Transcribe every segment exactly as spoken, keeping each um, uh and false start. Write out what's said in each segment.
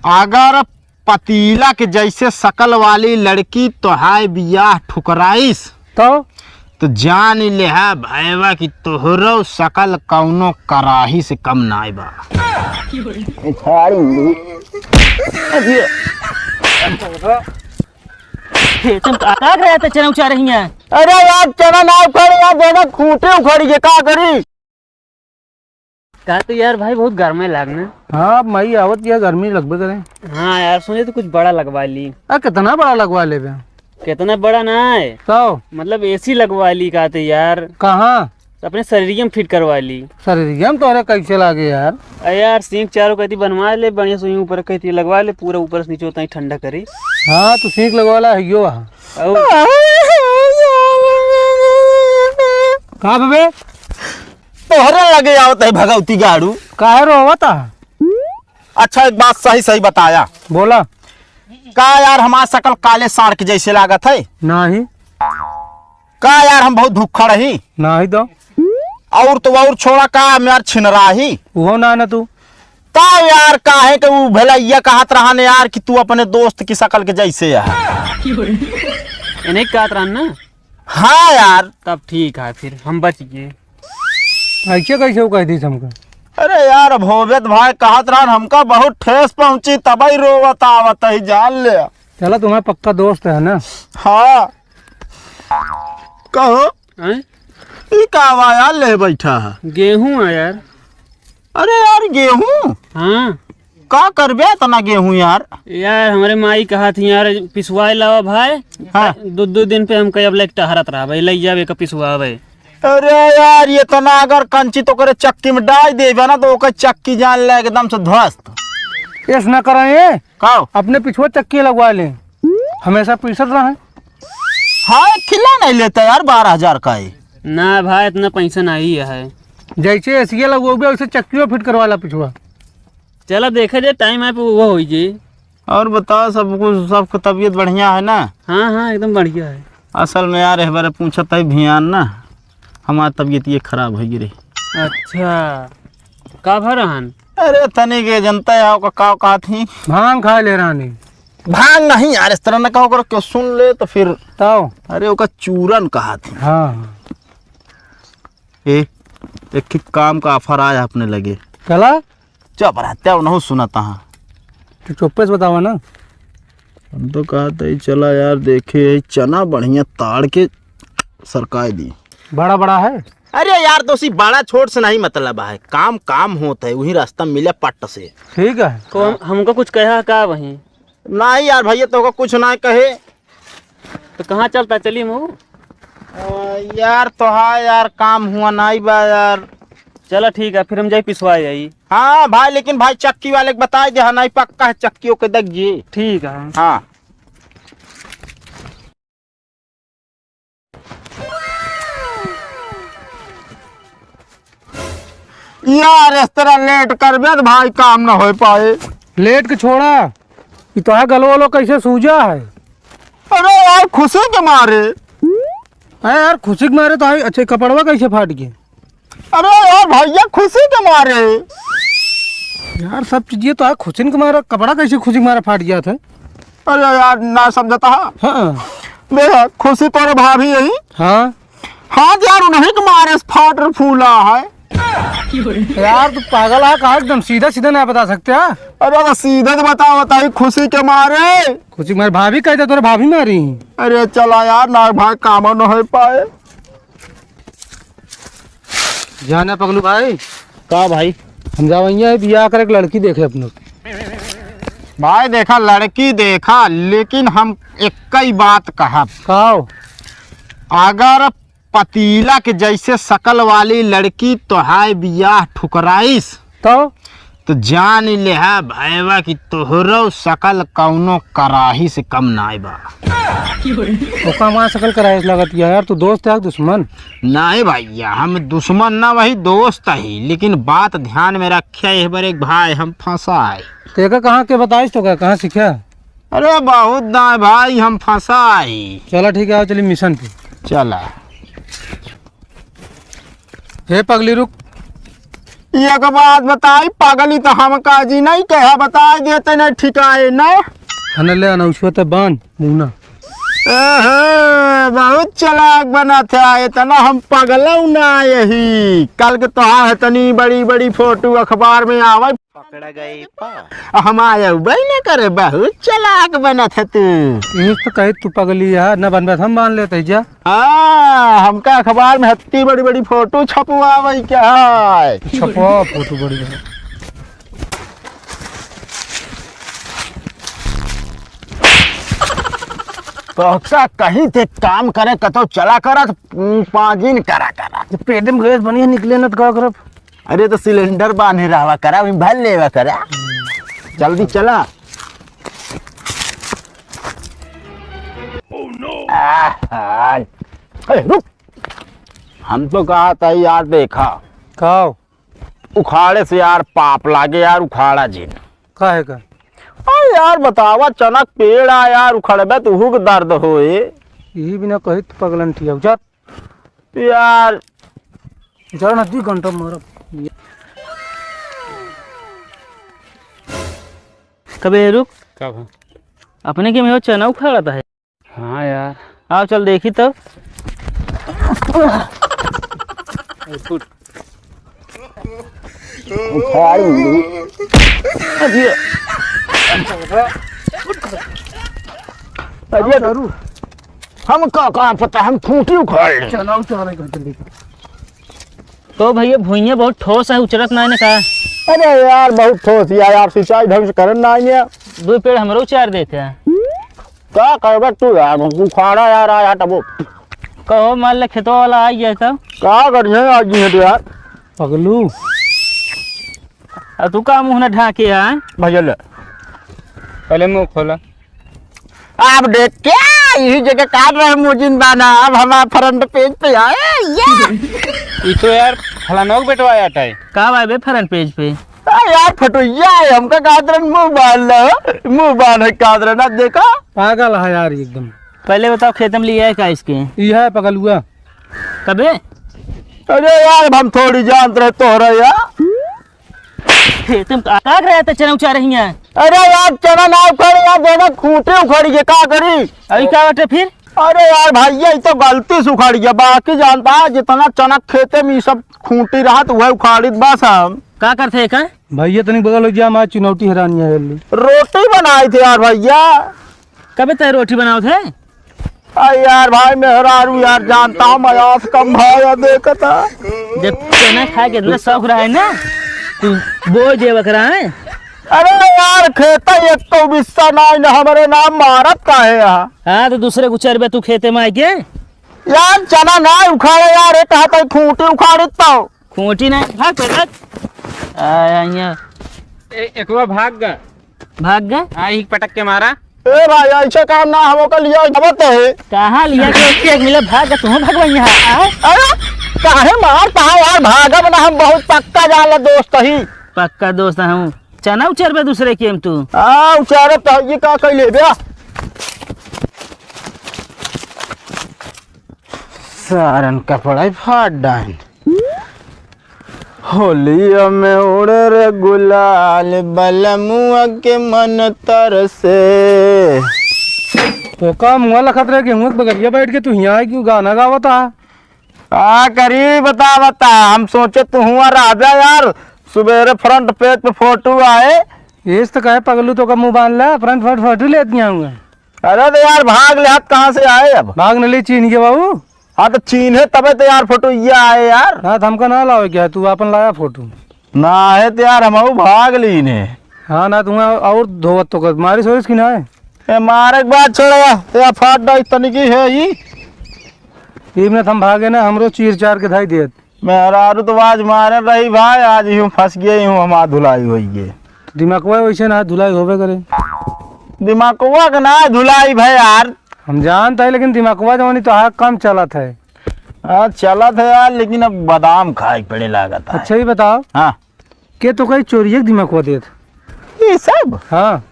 अगर पतीला के जैसे शकल वाली लड़की तोहार बियाह ठुकराइस, तो? तो जान लेहा भैया कि तोहरो शकल कौनो कराही से कम नाय बा। ए, तुम का, का करे थे, चना उचा रही हैं? अरे यार, चना ना उखाड़े यार, देखा खूंटी उखड़ गई, का करी? का तो यार भाई, बहुत गर्मी लाग ना। हाँ, मई आवत या, गर्मी लगबे करे। हाँ यार, सोचे तो कुछ बड़ा लगवा ली। आ, कितना बड़ा लगवा लेबे? कितना बड़ा ना है। तो? मतलब एसी लगवा ली का तो यार। कहाँ? अपने शरीरिया में फिट करवा ली। शरीरिया में तोहरे कैसे लागे यार? अरे यार, सींक चारों कहती बनवा ले, बढ़िया से ऊपर कहती लगवा ले, पूरा ऊपर से नीचे उतना ही ठंडा करे। हाँ, तो सींक लगवा ला, हियो वहाँ। औ। का बे? तोहरे लगे आवत है भगवती गाड़ू। काहे रोवत है? अच्छा, एक बात सही सही बताया। बोला। का यार, हमार शकल काले साँड़ के जैसे लागत है? नाही। का यार, हम बहुत भुक्खड़ ही? नाही तो। और तो और छोड़ा, का हम यार छिनरा ही? उहो ना, ना तू। का यार, काहे के उ भलैया कहत रहन यार कि तू अपने दोस्त की शकल के जैसे है? इन्हें कहत रहन ना? हाँ यार। तब ठीक है, फिर हम बच गए। ऐसे कैसे वो कह दी हमका? अरे यार, अब होबे त भाई कहत रहन, हमका बहुत ठेस पहुंची, तबई रोवत आवत ही, जान ले। चला, तुम्हारा पक्का दोस्त है ना? हाँ। कहो। हैं? ई का बा यार, ले बैठा है? गेहूं है यार। अरे यार, गेहूं? हाँ। का करबे इतना गेहूं यार? यार, हमरे माई कहत ही यार, पिसवाए लावा भाई। हाँ। दो, दो दिन पे हम कई अब लेके टहरत रहा भाई, ले जावे का पिसवावे। अरे यार, इतना अगर कंची तो करे चक्की में डाल देबे ना, तो ओकर चक्की जान ले एकदम से ध्वस्त। ऐस ना करें, का? अपने पिछुआ चक्की लगवा ले, हमेशा पीसत रहे। हाँ, खिला नहीं लेता यार, बारह हजार का है। ना भाई, इतना पैसा नहीं है। जैसे एसिया लगवाबे, वैसे चक्कियों फिट करवा ला पिछुआ। चला देखे जे, टाइम आए पे वो हो जे। और बताओ, सब कुछ, सबके तबीयत बढ़िया है ना? हाँ, हाँ, एकदम बढ़िया है। असल में यार, एक बार पूछत है भियान ना, हमार तबीयत ये खराब हो गई रही। अच्छा, का भा रहन? अरे, तनी के जनता है, का, का, का थी? भांग खा ले रहनी। भांग नहीं यार, इस तरह न कहो करो, क्यों सुन ले तो फिर। ताओ। अरे, ओका चूरन कहा थी। हाँ, हाँ। ए, एक ठे काम का offer आया अपने लगे। चला। चुप रहते हो, नहीं सुनता हाँ। तो चुप्पे से बतावा ना। हम तो कहते ही चला यार, देखे यही चना बढ़िया ताड़ के सरकाए दी। बड़ा बड़ा है? अरे यार, तो उसी बड़ा छोट से नहीं मतलब है, काम काम होत है, वही रास्ता मिले पट्ट से। ठीक है। को हम, हमको कुछ कहा का वहीं? नहीं यार भैया, तो कुछ ना कहे। तो कहाँ चलता, चली मऊ? आ, यार, तो हाँ यार, काम हुआ नहीं बा यार। चला ठीक है, फिर हम जाई पिसवा जाई। हाँ भाई, लेकिन भाई चक्की वाले के बताई दे, हाँ, नहीं पक्का है चक्की ओके देख जी। ठीक है। हाँ। यार, इस तरह लेट करबे तो भाई काम ना हो पाए। लेट के छोड़ा, ई तोहार गलो वलो कैसे सूजा है? अरे यार, खुशी के मारे। अरे यार, खुशी के मारे तो आई। अच्छा, कपड़वा कैसे फाट गए? अरे यार भैया, खुशी के मारे। यार, सब चीजें तो है खुशी के मारे, कपड़ा कैसे खुशी के मारे फाट गया था? अरे यार, ना समझता है। हाँ। देखा, खुशी तोरे भाभी यही। हाँ। हाँ यार, उन्हीं के मारे से फाट फूला है। यार, तू पागल है का? एकदम सीधा सीधा ना बता सकते हैं? अरे, तो सीधा तो बता, बताई, खुशी के मारे। खुशी के मारे भाभी कहते, तोरे भाभी मारी। अरे, चला यार, ना भाई, काम न हो पाए। जाने पगलू भाई। का भाई? हम जावैया है बियाह करे एक लड़की देखे अपने। भाई देखा, लड़की देखा, लेकिन हम एक ही बात कहब। काओ? अगर पतीला के जैसे शकल वाली लड़की तोहार बियाह ठुकराइस, तो? तो जान लेहा भैया कि तोहरो शकल कौनो कराही से कम नाय बा। ओका हमार शकल कराही से लगत या यार, तू दोस्त है कि दुश्मन? नहीं भैया, हम दुश्मन ना, वही दोस्त ही, लेकिन बात ध्यान में रखे, एक बार एक भाई हम फंसा है। तो एका कहाँ के बताइस तो का, कहाँ सीखा? अरे बहुत दाएं भाई, हम फंसा ही। चला ठीक है, आओ चली मिशन पे। चला। हे पगली रुक। एक बात बताई, पगली तो हमका जी नहीं कहा, बताई देते नहीं ठिकाए ना। हन ले अनौछुआ ते बांध मुना। ओहो, बहुत चालाक बनत है, इतना हम पगलऊ ना यही। कल के तोहार इतनी बड़ी बड़ी फोटो अखबार में आवे। पकड़ा गई पा। हम आयबे न करे, बहुत चालाक बनत है तू। ये तो कही तू पगली है, न बनबे हम मान लेते जा। हाँ, हमका अखबार में हत्ती बड़ी बड़ी फोटो छपवावे के है। छपवा फोटो बड़ी बड़ी। तो का कहीं थे काम करे, कतो चला करत, पाजिन करा करा। जब पेट में गैस बनी है, निकले ना तो का करब? अरे तो सिलेंडर बांधे रहवा करा, वहीं भर लेवा करा। जल्दी चला। आहा। ए, रुक। हम तो कहा था यार, देखा। का? उखाड़े से यार पाप लागे यार, उखाड़ा जिन। काहे का? अरे यार बतावा, चना के पेड़ आ यार, उखड़बे तो उहू के दर्द होए। यही बिना कही तो पगलन ठिया, चल। यार। चल ना, दू घंटा मारब। कबे रुक। का भा? अपने के में वो चना उखाड़त है। हाँ यार। आओ चल देखी तब। उखाड़ ली। अरे। अरे। हम का, का पता, हम खूंटी उखाड़ ली। चलाओ, चलाओ, एक घंटे लेके। तो भैया, भुइयां बहुत ठोस है, उचरत ना है ना का? अरे यार, बहुत ठोस यार, यार, सिंचाई ढंग से करन ना है। दो पेड़ हमरो उचार देते हैं। का करबे तू यार, उखाड़ा यार, आया तब। कहो, मान ले, खेतवा वाला आ गया तब। का करिए आज नहीं है तो यार। पगलू। अब तू का मुंह ना ढाके है? भैया ले। पहले मुंह खोला। अब देख क्या, यही जगह काट रहे मुजिन बाना, अब हमारा फ्रंट पेज पे आए, ये। ई तो यार फलानवा के बेटवा आया था। का भाई बे फ्रंट पेज पे? आ यार फटुइया है, हमका कहत रहन मुंह बांध लो, मुंह बांध है कहत रहन, अब देखा। पागल है यार एकदम। पहले बताओ खेत में लिया है का इसके? यह है पगलुआ। कबे? अरे यार, अब हम थोड़ी जानत रहे तोहरा यार। खेत में का, का रहे थे चना उचा रही हैं? अरे यार, चना ना उखाड़े यार, देखा खूंटी उखड़ी है, का करी? अभी का बटे फिर? अरे यार भैया, ये तो गलती से उखड़ी है, बाकी जानता है जितना चना खेते में ये सब खूंटी रहा तो वह उखाड़ित बस हम। का करते हैं का? भैया तनिक बगल हो जा, हमारी चुनौती हैरानी है जल्दी। रोटी बनाई थे यार भैया। कबे तय रोटी बनावत है? अरे यार भाई मेहरारू यार जानता हूँ मैं आज कम भाया देखता। जब चना खाए के इतना शौक रहा है ना, तू बोल दे बकरा है। अरे यार खेता एक तो बिस्सा ना है ना हमारे नाम मारत का है यहाँ। हाँ तो दूसरे को चरबे तू खेते में आके। यार चना ना उखाड़े यार, एक हाथ खूंटी उखाड़ित तो। खूंटी ना, भाग पटक। आया यहाँ। ए, एकवा भाग गा। भाग गा? हाँ, ही पटक के मारा। ए भाई, ऐसे काम ना हम ओकर लिया जबत है। कहाँ लिया के एक मिले भाग गा, तुम भगवान यहाँ, आए? अरे, काहे मारता है यार, भागब ना, हम बहुत पक्का जान ले दोस्त ही। पक्का दोस्त हूँ। चना उचरबे दूसरे के हम तू। हाँ, उचारब तो ये का कैले बे? सारन कपड़ा ही फाड़ डाइन। होलिया में उड़े रे गुलाल, बलमुआ के मन तरसे। तो का मुआ लखत रहे गेहूं के बगलिया बैठ के तू हियां क्यों गाना गावत आ? का करी बता, बता, हम सोचे तू हुआ राजा यार, सुबेरे फ्रंट पेज पे फोटो आए। इस तो कहे पगलू तो का मुंह बांध ला, फ्रंट फ्रंट फोटो लेती आऊंगा। अरे तो यार, भाग ले, हाथ कहाँ से आए अब? भाग न ले चीन के बाबू। हाँ, तो चीन है तबे तो यार, फोटो ये आए यार। हाँ, तो हमका ना लावे क्या, तू अपन लाया फोटो। ना है तो यार, हम भाग ली ने। हाँ, ना तुम्हें और धोवत तो कर, मारिस होइस कि ना है? ए, मारे के बात छोड़ा, या फाट डाई तनिकी है ही। ई में हम भागे ना, हमरो चीर चार के धाई देत। मेहरारू तो आज मारे रही भाई, आज यूं फंस गए, यूं हमार धुलाई होई गए। दिमागवा वैसे ना धुलाई होबे करे। दिमागवा के ना धुलाई भाई यार। हम जानत है, लेकिन दिमागवा जवानी तो हाँ कम चलत है। हाँ, चलत है यार, लेकिन अब बादाम खाए के पड़े लागत है। अच्छा, ये बताओ। हाँ। के तो कहीं चोरिये के दिमागवा देत? ये सब? हाँ।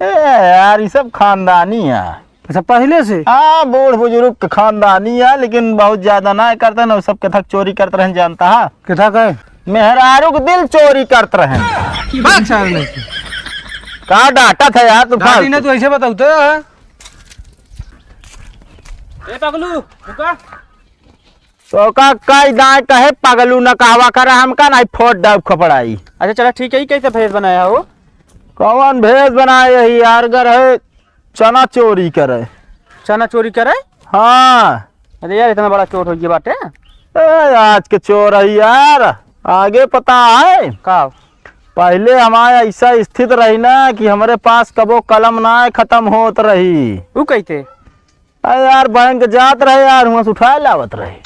ए यार, ये सब खानदानी है। अच्छा, पहले से? हाँ, बूढ़ बुजुर्ग के खानदानी है, लेकिन बहुत ज्यादा ना करते ना, सब कथक चोरी करते रहन, जानता है? कथा का है? मेहरारू के दिल चोरी करत रहे। बात सार नहीं। का डांटत है यार तू गाड़ी फालतू? ना तू ऐसे बताऊ तो। ए पगलू, रुका। तो का कई दाए कहे पगलू न कहवा करा हमका, नहीं फोड़ डाउब खपड़ाई। अच्छा चला ठीक है, ई कैसे भेस बनाया हो? कौन भेस बनाए यही यार, गर है चना चोरी करे। चना चोरी करे? हाँ। अरे यार, इतना बड़ा चोर हो गया बाटे। ए, आज के चोर है यार, आगे पता है? का? पहले हमारे ऐसा स्थित रही ना कि हमरे पास कबो कलम ना खत्म होत रही। ऊ कैसे? अरे यार, बैंक जात रहे यार, हुआं से उठाए लावत रहे।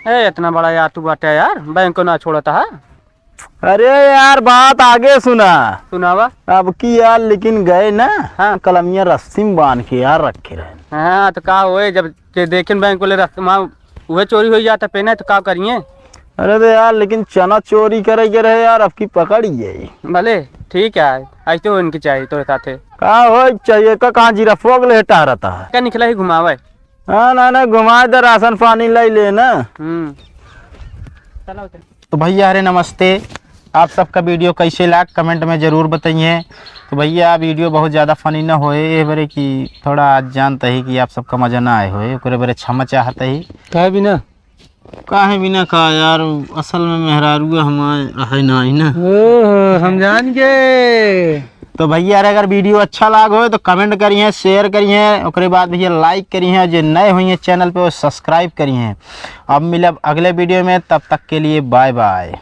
ए, इतना बड़ा यार तू बाटे यार, बैंक को ना छोड़ता है। अरे यार, बात आगे सुना। सुनावा। अब की यार, लेकिन गए ना, हाँ। कलमिया रस्सी में बांध के यार रखे रहे। हाँ, तो का होए, जब के देखेन बैंक वाले रस्सी में उहे चोरी हो जाता पेन है, तो का करिए? अरे तो यार, लेकिन चना चोरी करे के रहे यार, अब की पकड़ ही जाई। भले, ठीक है, ऐसे हो इनके चाहिए तोरे साथे। का हो चाहिए, का कहाँ जीरा फोग ले हटा रहता है? का निकला ही घुमावे? हाँ, ना, ना, घुमा दे, राशन पानी लाई ले ना। हम्म। चलो, चलो। तो भैया, अरे नमस्ते, आप सबका वीडियो कैसे लाग, कमेंट में ज़रूर बताइए। तो भैया, वीडियो बहुत ज़्यादा फनी ना होए, ये बरे कि थोड़ा आज जानते ही कि आप सबका मज़ा ना आए होए, ओकरे बरे क्षमा चाहते ही। काहे बिना? काहे बिना का यार, असल में मेहरारू हमारे है ना, है ना। ओहो, हम जान गए। तो भैया, अगर वीडियो अच्छा लाग हो तो कमेंट करिए, शेयर करिए, ओकरे बाद भैया लाइक करिए, और जे नए हुई हैं चैनल पे वो सब्सक्राइब करिए। अब मिलब अगले वीडियो में, तब तक के लिए बाय बाय।